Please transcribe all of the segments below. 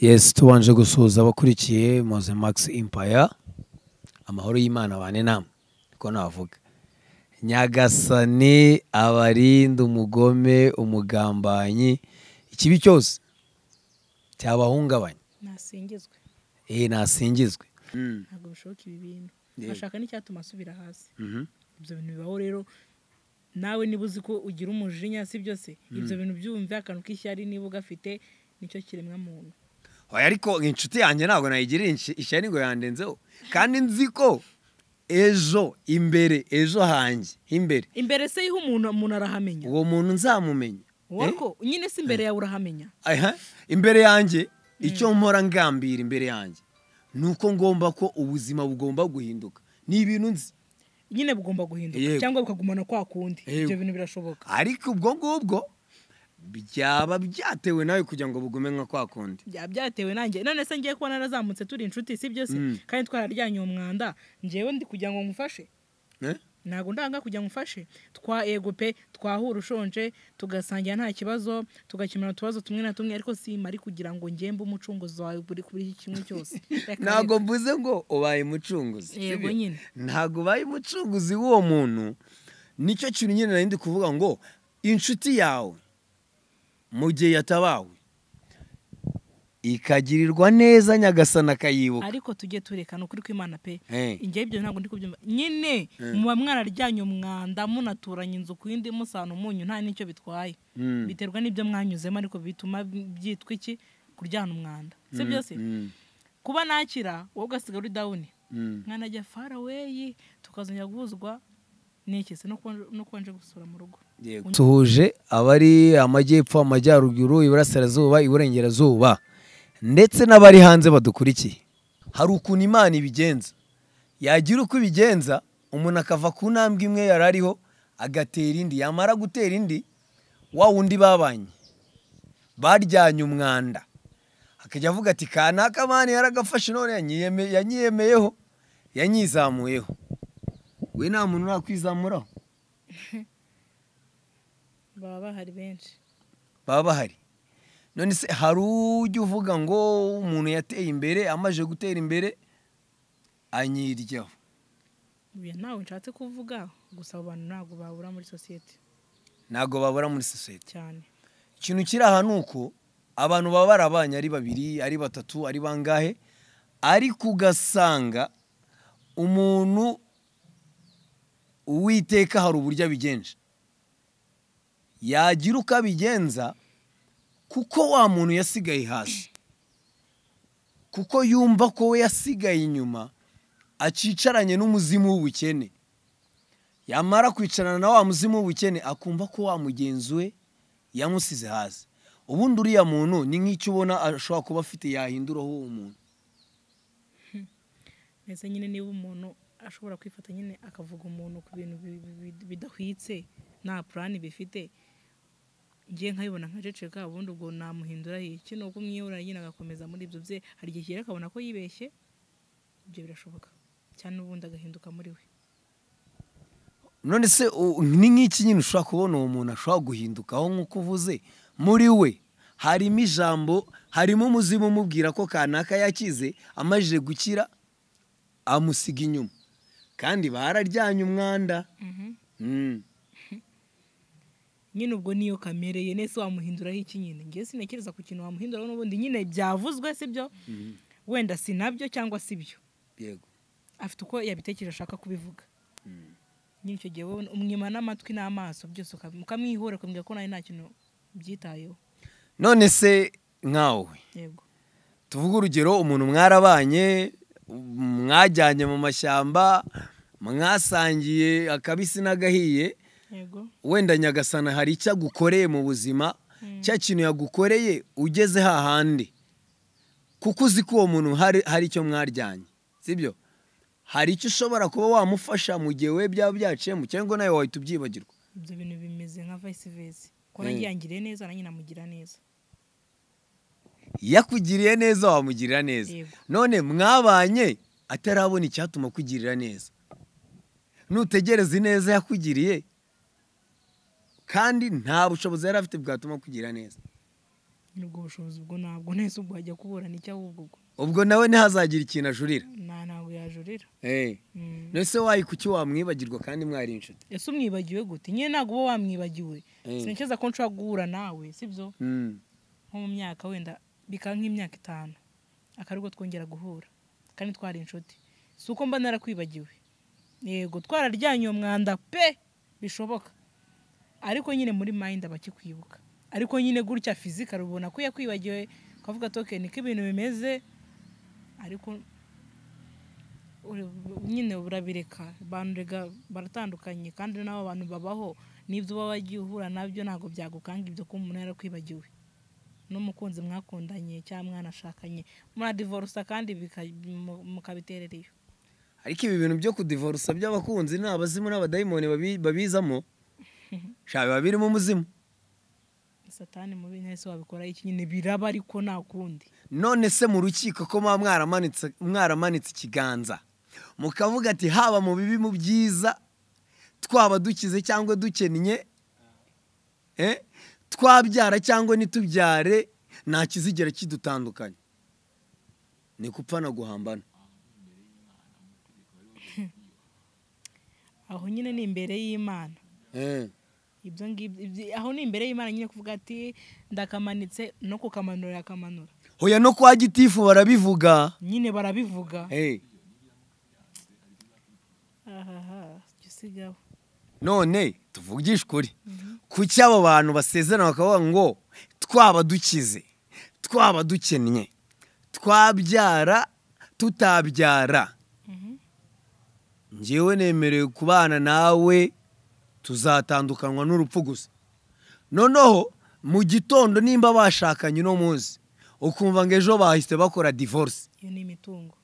Yes, tubanje gusuhuza abakurikiye Moze Max Empire. Amahoro y'Imana bane namwe, niko navuga. Nyagasani abarinde umugome, umugambanyi, ikibi cyose cyabahungabanya. Nasingizwe. Nasingizwe. Ntabwo bishoboka ibi bintu. Ashaka n'icyatuma asubira hasi. Ibyo bintu bibaho rero. Nawe niba uzi ko ugira umujinya si byose, ibyo bintu byumve akantu k'ishyari niba ugafite nicyo kiremwa muntu. Oya, ariko inshuti yanjye ntabwo nayigirira ishyari ngo yandenzeho, kandi nzi ko ejo imbere, ejo hanjye imbere. Imbere se yiho umuntu arahamenya. Uwo muntu nzamumenya. Wako nyine si imbere yawe urahamenya. Aha, imbere yanjye icyo mpora ngambira imbere yanjye nuko ngomba ko ubuzima bugomba guhinduka. Ni ibintu nzi. Nyine bugomba guhinduka cyangwa bukagumana kwa kundi. Ibyo bintu birashoboka. Ariko ubwo ngubwo byaba byatewe nawe kugira ngo bugume nka kwa kundi. Byaba byatewe nanjye. None se ngiye kubona narazamutse turi inshuti si byo se? Kandi twararyanye umwanda, njewe ndi kugira ngo ngufashe. Ntago ndanga kugira ngo ngufashe. Twa ego pe, twahura ushonje, tugasangira nta kibazo, tugakemura utubazo tumwe na tumwe, ariko si mari kugira ngo ngembe umucunguzi wawe buri kuri kimwe cyose. Ntago mvuze ngo ubaye umucunguzi. Yego nyine. Ntago ubaye umucunguzi w'uwo muntu. Nicyo kintu nyine nari ndi kuvuga ngo inshuti yawe mu gihe yatabawe ikagirirwa neza Nyagasana akayibuka. Ariko tujye turekana ukuri kw'Imana pe. Ingiye ibyo ntabwo ndi kubyumva. Nyine muba mwararyanye umwanda munaturanye inzu ku yindi musana umunyu nta nicyo bitwaye. Biterwa n'ibyo mwanyuzemo, ariko bituma byitwa iki? Kuryana umwanda. Si byose? Kuba nakira wowe ugasigara uri down. Mwana ajya far away tukazongera guhuzwa n'iki se no kwanje gusura mu rugo. Tuhuje abari amajyepfo, amajyaruguru, iburasirazuba, iburengerazuba ndetse n'abari hanze badukurikiye. Hari ukuntu Imana ibigenza, yagira uko ibigenza umuntu akava ku ntambwe imwe yarariho agatera indi, yamara gutera indi wa wundi babanye baryanye umwanda akajya avuga ati kanaka mani yaragafashe none yanyiyemeyeho, yanyizamuyeho. We nta muntu urakwizamuraho. Baba bahari benshi. Baba bahari. None se hari ujya uvuga ngo umuntu yateye imbere, amaje gutera imbere anyiryaho? Uya nawe nshatse kuvuga gusa abantu ntago babura muri society. Ntago babura muri society. Cyane. Ikintu kiri aha nuko abantu baba barabanye ari babiri, ari batatu, ari bangahe, ariko ugasanga umuntu Uwiteka hari uburyo abigenza. Yagira uko abigenza kuko wa muntu yasigaye hasi, kuko yumva ko we yasigaye inyuma, acicaranye n'umuzimu w'ubukene. Yamara kwicarana na wa muzimu w'ubukene akumva ko wa mugenzi we yamusize hasi. Ubundi uriya muntu ni nk'icyo ubona ashobora kuba afite yahinduraho uwo muntu. Mbese nyine niba umuntu ashobora kwifata nyine akavuga umuntu ku bintu bidahwitse nta plan bifite, ngiye nkabibona nkaceceka, ubundi ubwo namuhindura iki? Nuko umwihora nyine agakomeza muri ibyo bye, hari igihe kera akabona ko yibeshye, ibyo birashoboka cyane, ubundi agahinduka muri we. None se ni nk'iki nyine ushobora kubona uwo muntu ashobora guhindukaho nk'uko uvuze? Muri we harimo ijambo, harimo umuzimu umubwira ko kanaka yakize, amajije gukira amusiga inyuma, kandi bararyanye umwanda. Nyine ubwo niyo kamere ye, nese wamuhinduraho iki nyine? Ngiye sinekereza ku kintu wamuhinduraho n'ubundi nyine byavuzwe si byo, wenda si nabyo cyangwa si byo. Yego. Afite uko yabitekereje ashaka kubivuga. Nyine icyo gihe wowe umwima n'amatwi n'amaso byose ukamwihora ukamubwira ko nawe nta kintu byitayeho. None se nkawe? Yego. Tuvuge urugero umuntu mwarabanye, mwajyanye mu mashyamba, mwasangiye akabisi n'agahiye. Yego. Wenda Nyagasana hari icyo agukoreye mu buzima, cya kintu yagukoreye ugeze hahandi, kuko uzi ko uwo muntu hari icyo mwaryanye, sibyo? Hari icyo ushobora kuba wamufasha mu gihe we byaba byaciyemo, cyangwa nawe wahita ubyibagirwa. Ibyo bintu bimeze nka vice versa. Ko nanjye yangiriye neza, nanjye namugira neza. Yakugiriye neza wamugirira neza. None mwabanye atarabona icyatuma kugirira neza. Nutegereza ineza yakugiriye kandi nta bushobozi yari afite bwatuma kugira neza. Nubwo bushobozi ubwo ntabwo nese ubwo ajya kuburana icyo ahubwo ubwo. Ubwo nawe ntihazagira ikintu ajurira. Ntabwo yajurira. Nese wayi kuki wamwibagirwa kandi mwari inshuti? Ese umwibagiwe gute? Nyine ntabwo uba wamwibagiwe. Sinekeza ko nshobora guhura nawe, sibyo? Nko mu myaka wenda bikaba nk'imyaka 5 akaribwo twongera guhura kandi twari inshuti. Si uko mba narakwibagiwe. Yego twararyanye uwo mwanda pe bishoboka. Ariko nyine muri mind abakikwibuka. Ariko nyine gutya physical ubona ko yakwibagiwe ukavuga toke niko ibintu bimeze, ariko nyine urabireka. Abantu rega baratandukanye kandi nabo abantu babaho n'ibyo baba bagiye uhura nabyo ntabwo byagukanga ibyo ko umuntu yarakwibagiwe. N'umukunzi mwakundanye cyangwa mwanashakanye muradivorsa kandi mukabiterera iyo. Ariko ibi bintu byo kudivorsa by'abakunzi n'abazimu n'abadayimoni babizamo sha biba birimo umuzimu. Satani mubi nese wabikora iki nyine biraba ariko nta kundi. None se mu rukiko ko mwaramanitse ikiganza mukavuga ati haba mu bibi mu byiza twaba dukize cyangwa dukennye, twabyara cyangwa nitubyare, nta kizigera kidutandukanye, ni kupfa na guhambana. Aho nyine ni imbere y'Imana. Ibyo ngibyo aho ni imbere y'Imana nyine kuvuga ati ndakamanitse no kukamanura yakamanura. Hoya no kwa gitifu barabivuga. Nyine barabivuga. Ahaha, gisigaho. None tuvugishe ukuri. Kuki abo bantu basezerana bakavuga ngo twaba dukize, twaba dukennye, twabyara tutabyara, njyewe nemerewe kubana nawe tuzatandukanwa n'urupfu gusa. Noneho mu gitondo nimba bashakanye no munsi ukumva ngo ejo bahise bakora divorce. Iyo ni imitungo.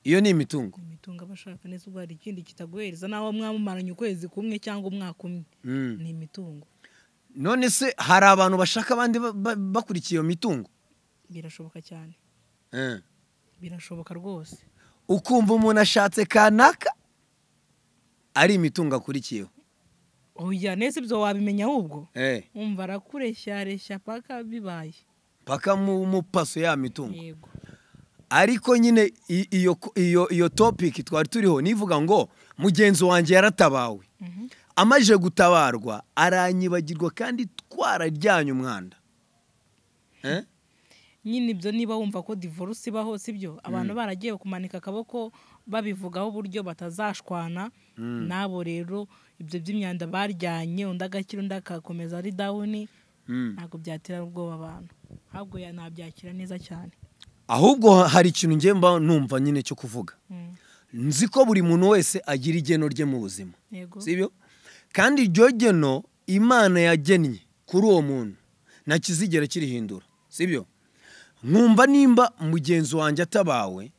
Iyo ni imitungo. Imitungo abashaka neza ubwo hari ikindi kitaguhereza naho mwamumaranye ukwezi kumwe cyangwa umwaka umwe. Ni imitungo. None se hari abantu bashaka abandi bakurikiye iyo mitungo? Birashoboka cyane. Birashoboka rwose. Ukumva umuntu ashatse kanaka ari imitungo akurikiyeho. Oya nese ibyo wabimenya ahubwo. Umva arakureshya reshya paka bibaye. Paka mu paso ya mitungo. Yego. Ariko nyine iyo topic twari turiho nivuga ngo mugenzi wanjye yaratabawe. Amaje gutabarwa aranyibagirwa kandi twararyanye umwanda. Nyine ibyo niba wumva ko divorce ibaho sibyo abantu baragiye kumanika akaboko babivugaho uburyo batazashwana nabo rero ibyo by'imyanda baryanye undi agakira undi akakomeza ari down ntabwo byatera ubwoba abantu ahubwo yanabyakira neza cyane. Ahubwo hari ikintu ngiye mba numva nyine cyo kuvuga. Nzi ko buri muntu wese agira igeno rye mu buzima. Sibyo? Kandi iryo geno Imana yagennye kuri uwo muntu nta kizigera kirihindura. Sibyo? Nkumva nimba mugenzi wanjye atabawe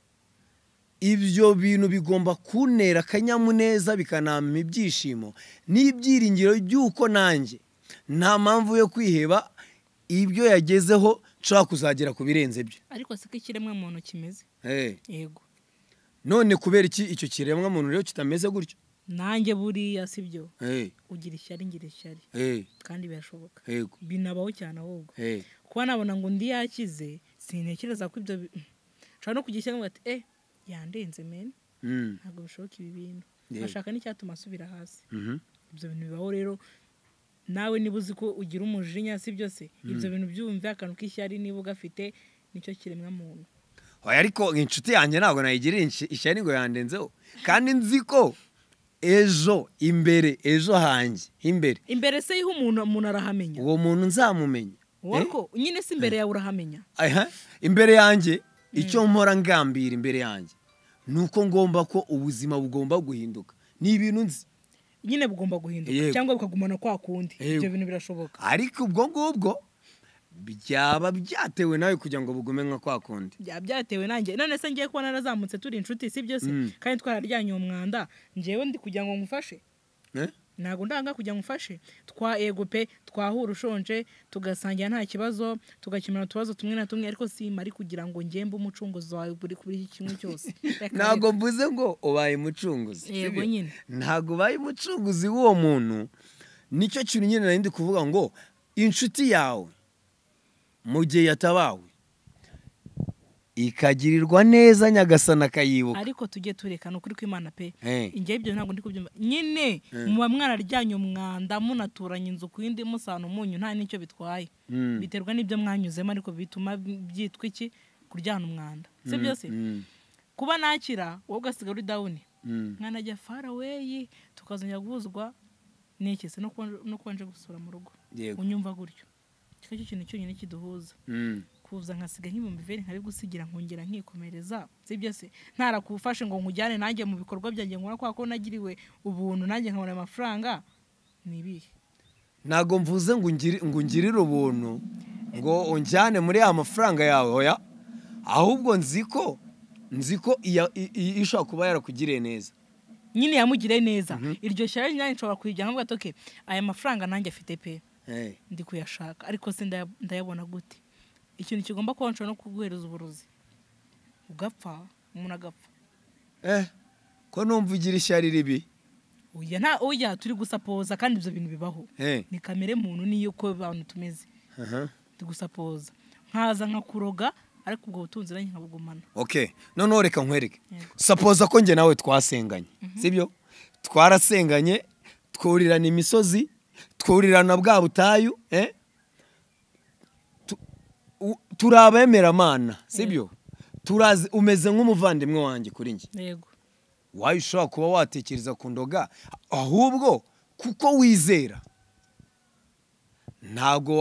ibyo bintu bigomba kuntera akanyamuneza bikanampa ibyishimo n'ibyiringiro by'uko nanjye nta mpamvu yo kwiheba ibyo yagezeho nshobora kuzagera ku birenze byo. Ariko siko ikiremwa muntu kimeze. Yego. None kubera iki icyo kiremwa muntu rero kitameze gutyo? Nanjye buriya sibyo. Ugira ishyari ngira ishyari. Kandi birashoboka. Binabaho cyane ahubwo. Kuba nabona ngo ndi yakize sintekereza ko ibyo nshobora no kugira ishyari ngo ati yandenze men. Ntabwo bishoboka ibi bintu. Ashaka n'icyatuma asubira hasi. Ibyo bintu bibaho rero. Nawe niba uzi ko ugira umujinya si byose ibyo bintu byumve akantu k'ishyari niba ugafite nicyo kiremwa muntu. Oya ariko inshuti yanjye ntabwo nayigirira ishyari ngo yandenzeho kandi nzi ko ejo imbere ejo hanjye imbere imbere se yiho umuntu arahamenya. Uwo muntu nzamumenya. Wako nyine si imbere yawe urahamenya. Imbere yanjye icyo mpora ngambira imbere yanjye nuko ngomba ko ubuzima bugomba guhinduka. Ni ibintu nzi. Nyine bugomba guhinduka cyangwa bukagumana kwa kundi. Ibyo bintu birashoboka. Ariko ubwo ngubwo byaba byatewe nawe kugira ngo bugume nka kwa kundi. Byaba byatewe nanjye. None se ngiye kuba narazamutse turi inshuti si byo se kandi twararyanye umwanda njewe ndi kugira ngo ngufashe. Ntabwo ndanga kugira ngo ngufashe. Twa ego pe twahura ushonje tugasangira nta kibazo tugakemura utubazo tumwe na tumwe ariko simari kugira ngo ngembe umucunguzi wawe buri kuri kimwe cyose. Ntabwo mvuze ngo ubaye umucunguzi. Yego nyine. Ntabwo ubaye umucunguzi w'uwo muntu. Nicyo kintu nyine nari ndi kuvuga ngo inshuti yawe Mu gihe yatabawe ikagirirwa neza Nyagasana akayibuka. Ariko tujye turekana ukuri kw'Imana pe. Ingiye ibyo ntabwo ndi kubyumva nyine, muba mwararyanye umwanda munaturanye inzu ku yindi musana umunyu nta n'icyo bitwaye. Biterwa n'ibyo mwanyuzemo, ariko bituma byitwa iki? Kuryana umwanda, si byose? Kuba nakira wowe ugasigara uri down, mwanajya far away, tukazongera guhuzwa n'iki se? No kuba nje gusura mu rugo unyumva gutyo, kiko cyo kintu cyonyine kiduhuza. Kuza nkasiga nk'ibihumbi 20 nkabigusigira nkongera nkikomereza, si byo se? Ntarakufashe ngo nkujyane nanjye mu bikorwa byanjye nkora, kwa ko nagiriwe ubuntu nanjye nkabona amafaranga, ni ibihe? Ntago mvuze ngo ungirire ubuntu ngo unjyane muri ya mafaranga yawe, oya, ahubwo nzi ko ishobora kuba yarakugiriye neza nyine, yamugiriye neza. Iryo shyari nanjye nshobora kuyijyana nkavuga ati okay, aya mafaranga nanjye afite pe, ndi kuyashaka, ariko se ndayabona gute? Ikintu kigomba kuba nshobora no kuguhereza uburozi ugapfa, umuntu agapfa. Ko numva ugira ishyari ribi? Oya, nta oya, turi gusapoza kandi ibyo bintu bibaho. Ni kamere muntu, niyo ko abantu tumeze. Turi gusapoza, nkaza nkakuroga, ariko ubwo butunzi nanjye nkabugumana. Okay, noneho reka nkwereke. Sapoza ko njye nawe twasenganye, sibyo? Twarasenganye, twurirana imisozi, twurirana bwa butayu, turabemeramana, sibyo? Turazi, umeze nk'umuvandimwe wanjye kuri njye. Yego. Wayo ushobora kuba watekereza ku ndoga, ahubwo kuko wizera ntabwo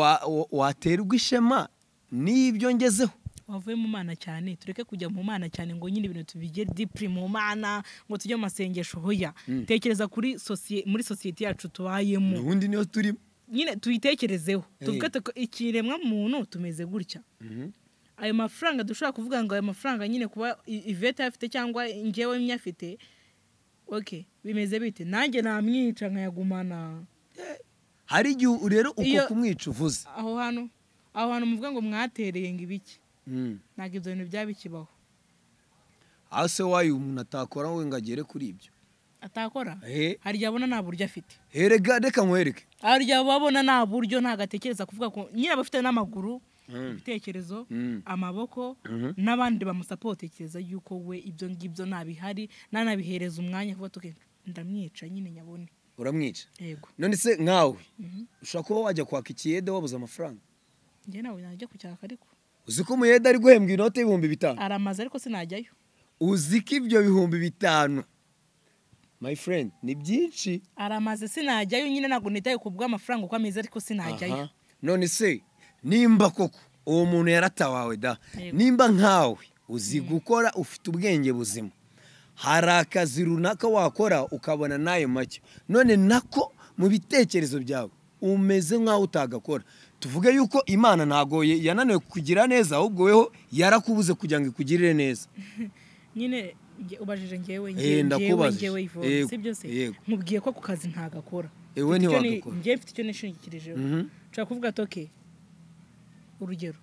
waterwa ishema n'ibyo ngezeho. Wavuye mu Mana cyane, tureke kujya mu Mana cyane ngo nyine ibintu tubige deeply mu Mana, ngo tujye mu masengesho, hoya. Tekereza kuri muri society yacu tubayemo. Ubundi niyo turimo. Nyine tuyitekerezeho, tuvuge ko ikiremwa muntu tumeze gutya. Ayo mafaranga dushobora kuvuga ngo ayo mafaranga nyine kuba Yvette afite cyangwa njyewe nyafite, okay, bimeze bite? Nanjye namwica nkayagumana. Hari igihe rero uko kumwica uvuze aho hantu muvuga ngo mwatereye ngo ibiki, ntabwo ibyo bintu byaba bikibaho. Aho se wayo umuntu atakora we ngo agere kuri ibyo atakora? Hari igihe abona nta buryo afite. Erega reka nkwereke, hari igihe abona nta buryo, ntagatekereza kuvuga ko nyine aba afite n'amaguru, ibitekerezo, amaboko, n'abandi bamusapotekereza yuko we ibyo ngibyo ntabihari, nanabihereza umwanya kuvuga tuke ndamwica nyine nyabone. Uramwica? Yego. None se nkawe ushobora kuba wajya kwaka ikiyede wabuze amafaranga? Njye nawe najya kucyaka, ariko uzi ko umuyede ari guhembwa inote y'ibihumbi 5? Aramaze, ariko sinajyayo. Uzi ko ibyo bihumbi 5, my friend, ni byinshi. Aramaze, sinajyayo nyine, ntabwo nitaye ku bw'amafaranga uko ameze, ariko sinajyayo. None se nimba koko uwo muntu yaratawawe da, nimba nkawe uzi gukora, ufite ubwenge buzima, hari akazi runaka wakora ukabona nayo make, none nako mu bitekerezo byawe umeze nkaho utagakora, tuvuge yuko Imana ntago yananiwe kukugira neza, ahubwo weho yarakubuze kugira ngo ikugirire neza. Nyine ubajije ngewe ngewe Yvonne, sibyo se? Nkubwiye ko ku kazi ntagakora. Ewe ntiwagakora. Ngewe mfite icyo nishingikirijeho. Nshobora kuvuga ati okay, urugero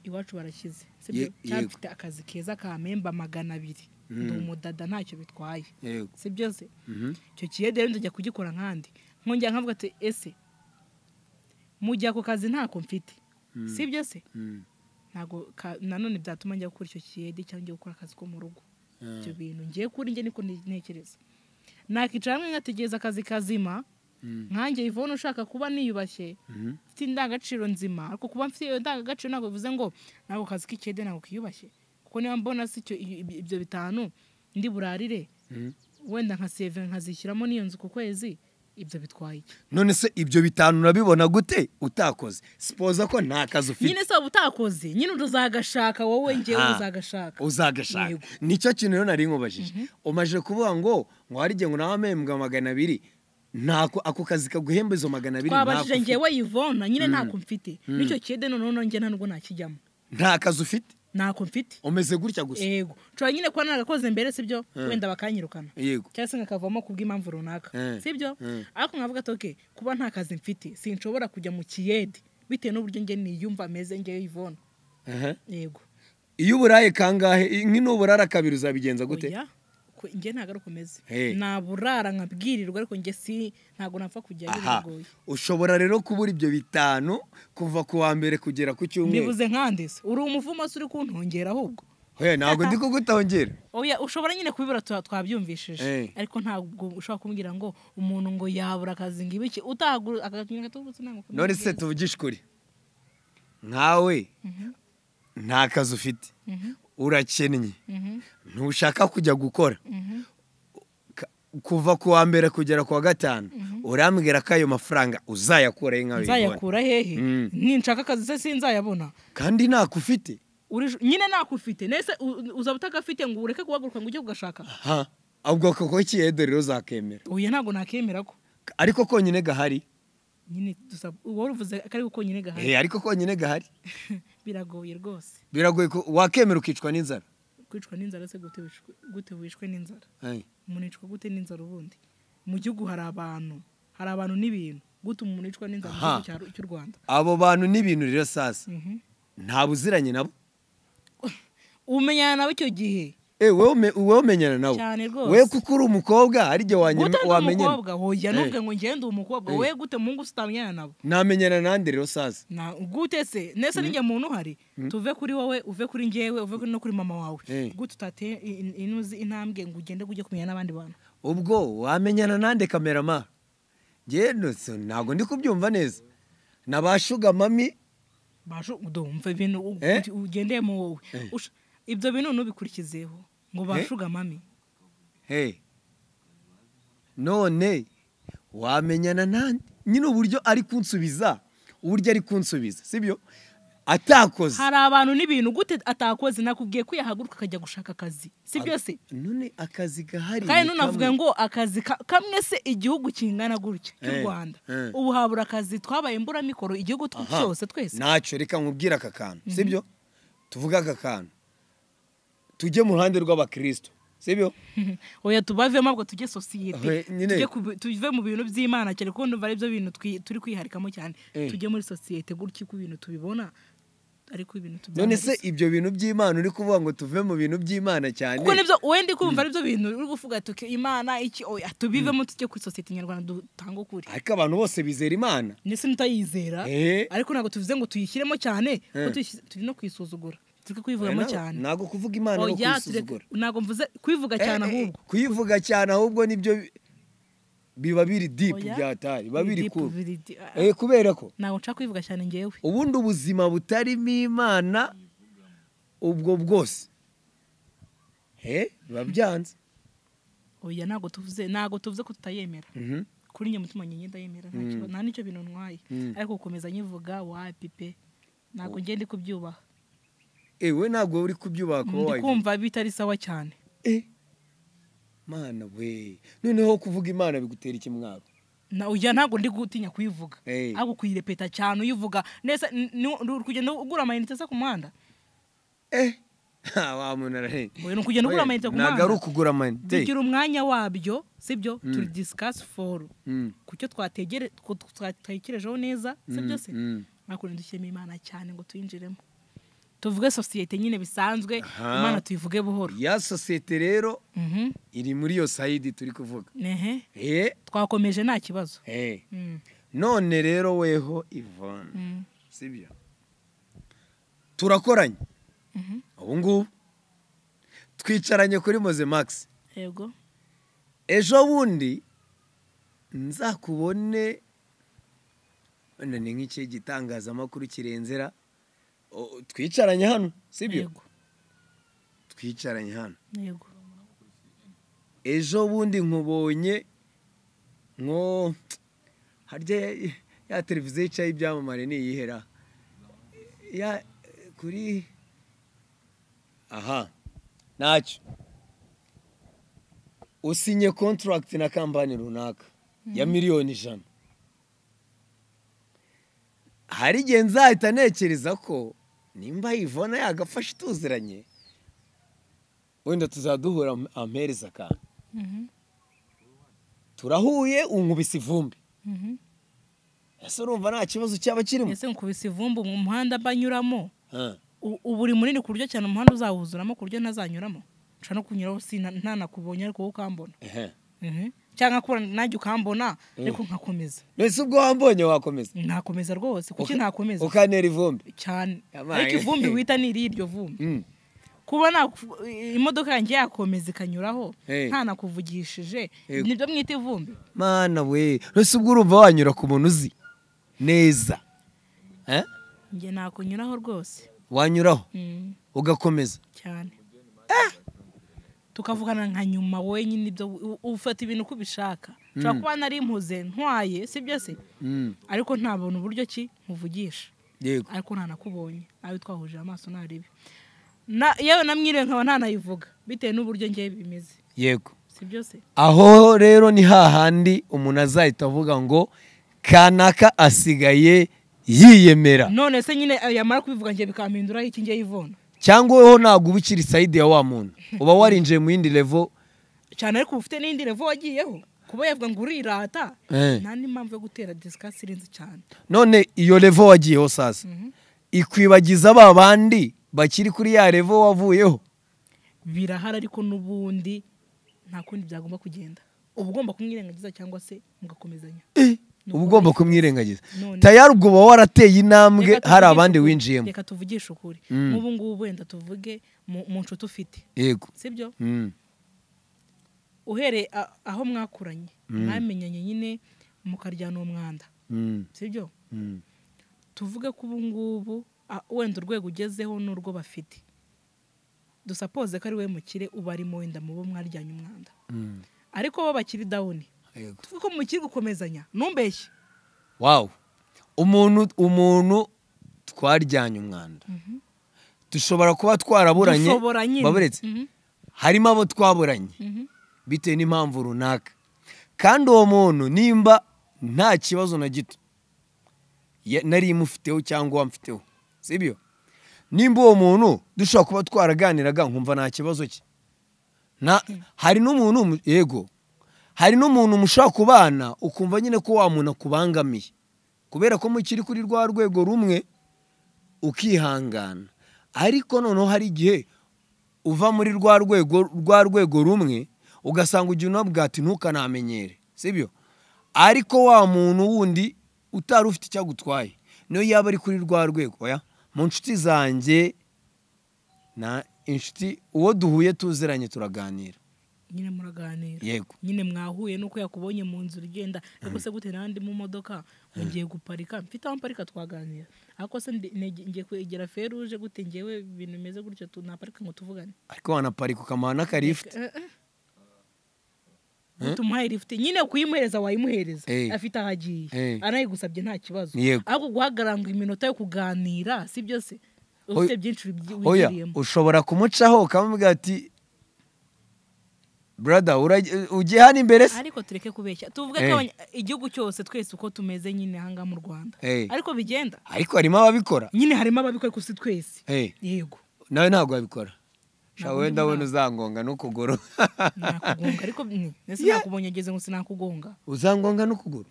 iwacu barakize, sibyo? Cyangwa mfite akazi keza kamemba 200, ndi umudada ntacyo bitwaye, sibyo se? Icyo kiyede rero ndajya kugikora nkandi, nkongera nkavuga ati ese mujya ku kazi ntako mfite, sibyo se? Ntago nanone byatuma njya gukora icyo kiyede cyangwa njya gukora akazi ko mu rugo. Ibyo bintu ngiye kuri njye niko ntekereza. Nakicara hamwe nkategereza akazi kazima, nkanjye Yvonne ushaka kuba niyubashye, mfite indangagaciro nzima, ariko kuba mfite iyo ndangagaciro ntabwo bivuze ngo ntabwo kazi k'ikiyede ntabwo kiyubashye, kuko niba mbona si icyo ibyo 5 ndi burarire, wenda nka save nkazishyiramo n'iyo nzu ku kwezi, ibyo bitwaye iki? None se ibyo 5 urabibona gute utakoze? Sipoza ko nta kazi ufite. Nyine se utakoze, nyine uzagashaka wowe, ngewe uzagashaka. Uzagashaka. Nicyo kintu rero nari nkubajije. Umaje kuvuga ngo hari igihe ngo nawe amembwa 200, ntako ako kazi kaguhemba izo 200. Twabajije ngewe Yvonne, nyine ntako mfite. Nicyo kiyede none nge nta nubwo nakijyamo. Nta kazi ufite? Ntako mfite. Umeze gutya gusa. Yego. Nshobora nyine kuba naragakoze mbere, sibyo? Wenda bakanyirukana. Yego. Cyangwa se nkakavamo kubw'impamvu runaka. Sibyo? Ariko nkavuga ati okay, kuba nta kazi mfite, sinshobora kujya mu kiyede bitewe n'uburyo nge niyumva meze ngewe Yvonne. Yego. Iyo uburaye kangahe, nk'ino uburara kabiri uzabigenza gute? Oya. Njye ntabwo ari ukomeze, naburara nkabwirirwa, ariko njye si ntabwo napfa kujya, biragoye. Ushobora rero kubura ibyo 5 kuva ku wa mbere kugera ku cyumweru. Mbibuze nkande se? Uri umuvumo se uri kuntongera ahubwo? Oya, ntabwo ndi kugutongera. Oya, ushobora nyine kubibura, twabyumvishije, ariko ntabwo ushobora kumbwira ngo umuntu ngo yabura akazi ngo ibiki utagura akagatumira gatubutse ntabwo. None se tuvugishe ukuri, nkawe nta kazi ufite, urakennye, ntushaka kujya gukora, kuva ku wa mbere kugera ku wa gatanu, urambwira ko ayo mafaranga uzayakura he? Nkawe nzayakura hehe? Ninshaka akazi se sinzayabona? Kandi ntako ufite. Nyine ntako ufite, nese uzaba utagafite ngo ureke guhaguruka ngo ujye kugashaka? Ubwo koko kiyede rero uzakemera? Oya, ntabwo nakemera ko. Ariko konyine gahari. Nyine wowe uvuze ko ariko konyine gahari. Ariko konyine gahari. Biragoye rwose. Biragoye ko wakemera ukicwa n'inzara. Kwicwa n'inzara se gute wishwe n'inzara? Umuntu yicwa gute n'inzara ubundi? Mu gihugu hari abantu, hari abantu n'ibintu. Gute umuntu yicwa n'inzara mu gihugu cy'u Rwanda? Abo bantu n'ibintu rero sasa nta buziranye nabo. Umenyana nabo icyo gihe. Wowe umenyana nabo we kuko uri umukobwa, hari igihe wamenyana. Umukobwa hoya nubwe ngo ngende umukobwa we gute mungu utamenyana nabo? Namenyana nande rero sasa? Na gute se? Nese ninjye muntu uhari, tuve kuri wowe, uve kuri njyewe, uve kuri no kuri mama wawe. Gute utate inuzi intambwe ngo ugende ujye kumenyana n'abandi bantu? Ubwo wamenyana nande kamerama? Nge ntabwo ndi kubyumva neza. Nabashuga mami bashu ndumva ibintu ugendeye mu wowe. Ibyo bintu nubikurikizeho ngo bashuga mami. None wamenyana nande? Nyine uburyo ari kunsubiza, uburyo ari kunsubiza, sibyo? Atakoze. Hari abantu n'ibintu gute atakoze? Nakubwiye ko yahaguruka akajya gushaka akazi, sibyo se? None akazi gahari. Kandi nunavuga ngo akazi kamwe se igihugu kingana gutya cy'u Rwanda, ubu habura akazi, twabaye imbura mikoro igihugu cyose twese. Ntacyo, reka nkubwire aka kantu, sibyo? Tuvuga aka kantu, tujye mu ruhande rw'abakristo, sibyo? Oya, tubavemo ahubwo tujye sosiyete, tuve mu bintu by'Imana cyane kuko ndumva ari byo bintu turi kwiharikamo cyane. Tujye muri sosiyete gutya uko ibintu tubibona, ariko ibintu tubyanga. None se ibyo bintu by'Imana uri kuvuga ngo tuve mu bintu by'Imana cyane, kuko nibyo wenda kumva ari byo bintu uri kuvuga tuke Imana iki? Oya, tubivemo tujye kuri sosiyete nyarwanda dutanga ukuri. Ariko abantu bose bizera Imana. Nese mutayizera, ariko ntabwo tuvuze ngo tuyishyiremo cyane, kuko turi no kwisuzugura. Tureke kwivugamo cyane. Ntabwo kuvuga Imana no kwisuzugura. Ntabwo mvuze kwivuga cyane ahubwo. Kuyivuga cyane ahubwo nibyo biba biri deep byatari, biba biri cool. Kubera ko ntabwo nshaka kwivuga cyane ngewe. Ubundi ubuzima butarimo Imana ubwo bwose biba byanze. Oya, ntabwo tuvuze ko tutayemera. Kuri njye mutima nyenye ndayemera, nta nicyo bintu ntwaye. Ariko gukomeza nyivuga wapi pe, ntabwo ngiye ndi kubyubaha. We ntabwo uri kubyubaha kuba wayivuga. Ndikumva bitari sawa cyane. Mana we, noneho kuvuga Imana bigutera ikimwaro? Na oya, ntabwo ndi gutinya kuyivuga, ahubwo kuyirepeta cyane uyivuga. Nese uri kugenda ugura amayinite se ku muhanda? Wa muntu arahe. Oya, ni ukugenda ugura amayinite ku muhanda. Ntabwo ari ukugura amayinite. Bigira umwanya wabyo, sibyo? Turi discuss for kucyo twatekerejeho neza, sibyo se? Ntabwo dushyiremo Imana cyane ngo tuyinjiremo. Tuvuge sosiyete nyine bisanzwe, Imana tuyivuge buhoro. Ya sosiyete rero iri muri iyo side turi kuvuga. Twakomeje nta kibazo. None rero weho Yvonne, sibyo? Turakoranye. Ubu ngubu twicaranye kuri Moze Max. Yego. Ejo bundi nzakubone ni nk'iki gitangazamakuru kirenzera. Twicaranye hano, sibyo? Yego. Twicaranye hano. Yego. Ejo bundi nkubonye nko harya ya televiziyo yicaye ibyamamare niyihera ya kuri aha ntacyo usinye contract na kampani runaka ya 100,000,000. Hari igihe nzahita ntekereza ko nimba Yvonne yagafashe tuziranye wenda tuzaduhura ampereza akantu. Turahuye unkubise ivumbi. Ese urumva nta kibazo cyaba kirimo? Ese nkubise ivumbi mu muhanda banyuramo? Ubu uri munini ku buryo cyane umuhanda uzawuzuramo ku buryo ntazanyuramo. Nshobora no kunyuraho ntanakubonye ariko wowe ukambona. Cyangwa kubona nanjye ukambona ariko nkakomeza. Mbese ubwo wambonye wakomeza? Nakomeza rwose, kuki ntakomeza? Ukantera ivumbi cyane. Ariko ivumbi wita ni iryo vumbi. Kuba imodoka yanjye yakomeza ikanyuraho ntanakuvugishije nibyo mwita ivumbi. Mana we, mbese ubwo urumva wanyura ku muntu uzi neza? Njye nakunyuraho rwose. Wanyuraho ugakomeza cyane. Tukavugana nka nyuma wenyine, ibyo ufata ibintu uko ubishaka. Nshobora kuba nari mpuze ntwaye, sibyo se? Ariko ntabona uburyo ki nkuvugisha. Ariko ntanakubonye, nawe twahuje amaso naribi. Yewe namwiriwe nkaba ntanayivuga bitewe n'uburyo ngiye bimeze. Yego. Sibyo se? Aho rero ni hahandi umuntu azahita avuga ngo kanaka asigaye yiyemera. None se nyine yamara kubivuga ngiye bikampindura iki ngiye Yvonne? Cyangwa wowe ntabwo uba ukiri side ya wa muntu, uba warinjiye mu yindi level cyane, ariko ufite n'indi level wagiyeho. Kuba yavuga ngo urirata, nta n'impamvu yo gutera discuss irenze cyane. None iyo level wagiyeho sasa ikwibagiza ba bandi bakiri kuri ya level wavuyeho? Birahari, ariko n'ubundi nta kundi byagomba kugenda. Uba ugomba kumwirengagiza cyangwa se mugakomezanya. Uba ugomba kumwirengagiza tayari, ubwo uba warateye intambwe, hari abandi winjiyemo. Reka tuvugishe ukuri, nk'ubu ngubu wenda tuvuge mu nshuti ufite. Yego. Sibyo? Uhereye aho mwakuranye, mwamenyanye nyine mukaryana uwo mwanda. Sibyo? Tuvuge ko ubu ngubu wenda urwego ugezeho n'urwo bafite, dusapoze ko ari we mukire ubarimo wenda mu bo mwaryanye umwanda, ariko bo bakiri down. Tuvuge ko mukiri gukomezanya, numbeshye. Wow. Umuntu twaryanye umwanda, dushobora kuba twaraburanye, baburetse harimo abo twaburanye bitewe n'impamvu runaka, kandi uwo muntu nimba nta kibazo na gito nari mufiteho cyangwa wamfiteho, sibyo? Nimba uwo muntu dushobora kuba twaraganiraga nkumva nta kibazo cye, hari n'umuntu, yego, hari n'umuntu mushaka kubana ukumva nyine ko wa muntu akubangamiye kubera ko mukiri kuri rwa rwego rumwe, ukihangana. Ariko noneho hari igihe uva muri rwa rwego rumwe ugasanga ujya unabwa ati ntukanamenyere, sibyo? Ariko wa muntu wundi utari ufite icyo agutwaye niyo yaba ari kuri rwa rwego. Oya, mu nshuti zanjye na inshuti uwo duhuye tuziranye turaganira nyine, muraganira. Yego. Nyine mwahuye nuko yakubonye mu nzira ugenda, ariko se gute nandi mu modoka ngiye guparika, mfite aho mparika twaganira, ariko se ngiye kwegera feruje gute ngewe ibintu bimeze gutyo tunaparika ngo tuvugane? Ariko wanaparika ukamuha n'akarift. Tumuhaye lift nyine, kuyimuhereza wayimuhereza afite ahagiye, anayigusabye nta kibazo, ariko guhagarara ngo iminota yo kuganira, sibyo se? Ufite byinshi wigiriyemo. Ushobora kumucaho ukamubwira ati brother ugiye hano imbere se? Ariko tureke kubeshya, tuvuge ko igihugu cyose twese uko tumeze nyine hanga mu Rwanda, ariko bigenda. Ariko harimo ababikora nyine, harimo ababikora ariko si twese. Yego. Nawe ntabwo wabikora. Shawe ndabona uzangonga n'ukuguru. Nakugonga, ariko nese nakubonye ngeze ngo sinakugonga. Uzangonga n'ukuguru.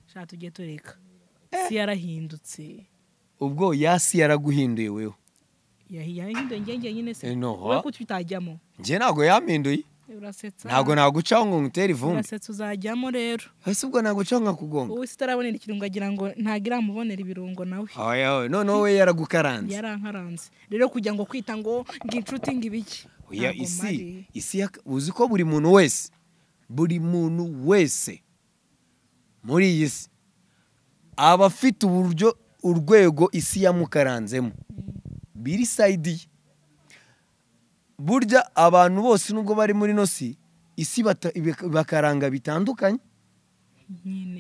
Sha tugiye tureka. Si yarahindutse. Ubwo yasi yaraguhinduye wewe. Yahinduye ngiye nyine se. Wowe kuki utajyamo? Ngiye ntabwo yampinduye. Urasetsa. Ntabwo nagucaho ngo ngutere ivumbi. Urasetsa uzajyamo rero. Ese ubwo nagucaho nkakugonga? Wowe sitarabonera ikirungo agira ngo ntagira amubonera ibirungo nawe. Oya, none we yaragukaranze. Yarankaranze. Rero kugira ngo kwita ngo nginshuti ngibiki. Oya, isi uzi ko buri muntu wese, buri muntu wese muri iyi si aba afite uburyo urwego isi yamukaranzemo. Biri side. Burya abantu bose nubwo bari muri nosi isi bakaranga bitandukanye.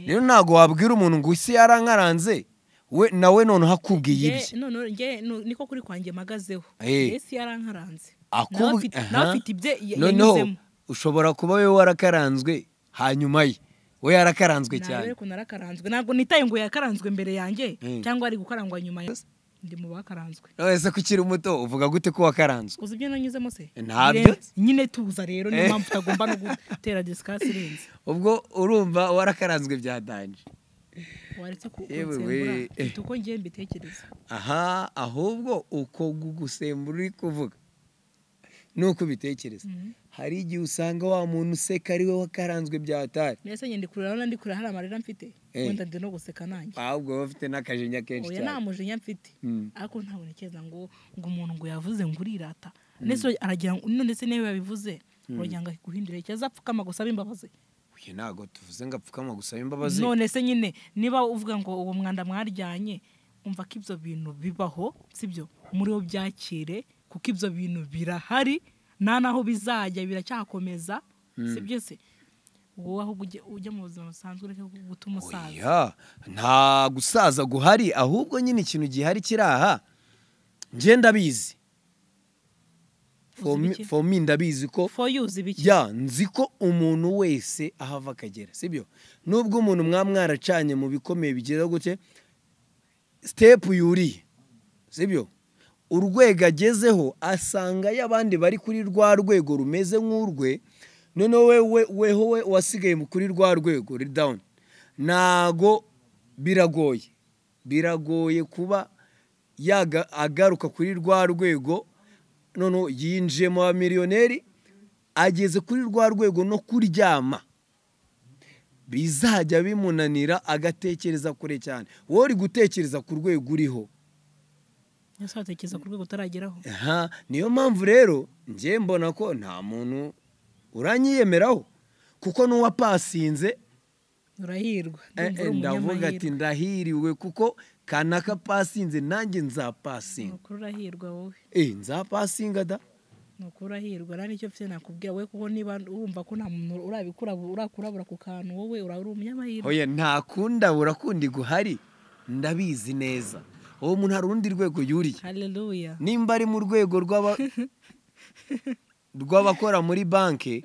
Rero ntago wabwira umuntu ngo isi yarankaranze we nawe none hakubwiye ibye. None nge niko kuri kwanjye magazeho. Isi yarankaranze. Nawe afite ibye yanyuzemo. Ushobora kuba we warakaranzwe hanyuma ye. We yarakaranzwe cyane. Nawe ko narakaranzwe. Ntabwo nitaye ngo yakaranzwe mbere yanjye cyangwa ari gukarangwa nyuma yanjye. Ndi mu bakaranzwe. None se kukiri muto uvuga gute ko wakaranzwe? Uzi ibyo nanyuzemo se? Ntabyo. Nyine tuza rero niyo mpamvu utagomba no gutera discuss irenze. Ubwo urumva warakaranzwe byadanje. Waretse kunsembura uko ngiye mbitekereza. Aha, ahubwo uko gusembura uri kuvuga. Nuko ubitekereza. Hari igihe usanga wa muntu useka ari we wakaranzwe byatari. Mbese njye ndi kurira, ndi kurira hari amarira mfite, wenda ndi no guseka nanjye. Ahubwo bafite n'akajinya kenshi Oya, cyane. nta mujinya mfite, ariko ntabonekeza ngo umuntu ngo yavuze ngo urirata. Ndetse aragira ngo none se niba yabivuze uragira ngo aguhindure icyo azapfukama gusaba imbabazi. Oya, ntago tuvuze ngo apfukama gusaba imbabazi. None se nyine niba uvuga ngo uwo mwanda mwaryanye, umva ko ibyo bintu bibaho, sibyo? Muri bo byakire, kuko ibyo bintu birahari, nta naho bizajya, biracyakomeza, sibyo se? Wowe ahubwo ujye mu buzima busanzwe, ureke guta umusaza. Oya, nta gusaza guhari, ahubwo nyine ikintu gihari kiri aha, njye ndabizi. For me ndabizi ko For you uzi biki? Ya, nzi ko umuntu wese ahava akagera, sibyo? Nubwo umuntu mwaracanye mu bikomeye bigera gute, step yuriye, sibyo? Urwego agezeho asanga y'abandi bari kuri rwa rwego rumeze nk'urwe, noneho weho we wasigaye kuri rwa rwego ruri down. Ntago biragoye kuba agaruka kuri rwa rwego, noneho yinjiye mu bamiliyoneri, ageze kuri rwa rwego no kuryama bizajya bimunanira, agatekereza kure cyane. Wowe uri gutekereza ku rwego uriho, Ese watekereza ku rwego utarageraho? Aha, niyo mpamvu rero njye mbona ko nta muntu uranyiyemeraho, kuko n'uwapasinze urahirwa. Ndavuga ati ndahiriwe kuko kanaka pasinze, nanjye nzapasinga. Nukuri urahirwa wowe. Nzapasinga da. Nukuri urahirwa, nta nicyo mfite nakubwira wowe, kuko niba wumva ko nta muntu urakurabura ku kantu, wowe uri umunyamahirwe. Oya, nta kundabura kundi guhari, ndabizi neza. Uwo muntu hari urundi rwego yuriye. Haleluya. Nimba ari mu rwego rw'abakora muri banki,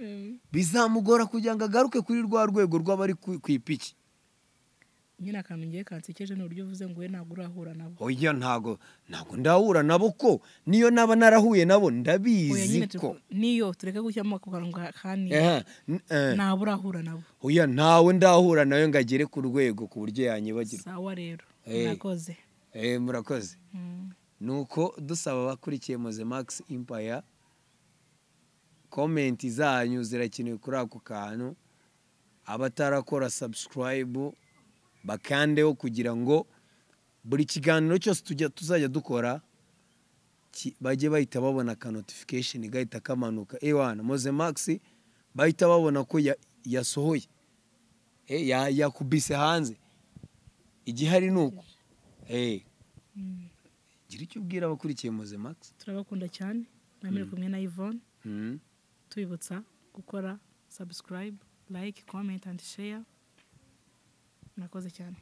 bizamugora kugira ngo agaruke kuri rwa rwego rw'abari ku ipiki. Nyine akantu ngiye kansekeje ni uburyo uvuze ngo we ntabwo urahura nabo. Oya, ntago ndahura nabo, ko niyo naba narahuye nabo ndabizi ko niyo tureke gushyiramo ako kantu kani ntabwo urahura nabo. Oya, ntawe ndahura nawe ngo agere ku rwego ku buryo yanyibagirwa. Sawa rero, murakoze. Murakoze. Nuko dusaba abakurikiye Mozemax Empire, comment zanyu zirakenewe kuri ako kantu. Abatarakora subscribe bakandeho kugira ngo buri kiganiro cyose tuzajya dukora bajye bahita babona ka notification gahita kamanuka. Ewana Mozemax bahita babona ko yasohoye, yakubise hanze. Igihari nuko gira icyo ubwira abakurikiye Mozemax. Turabakunda cyane, mwamire kumwe na Yvonne. Tubibutsa gukora subscribe, like, comment and share. Murakoze cyane.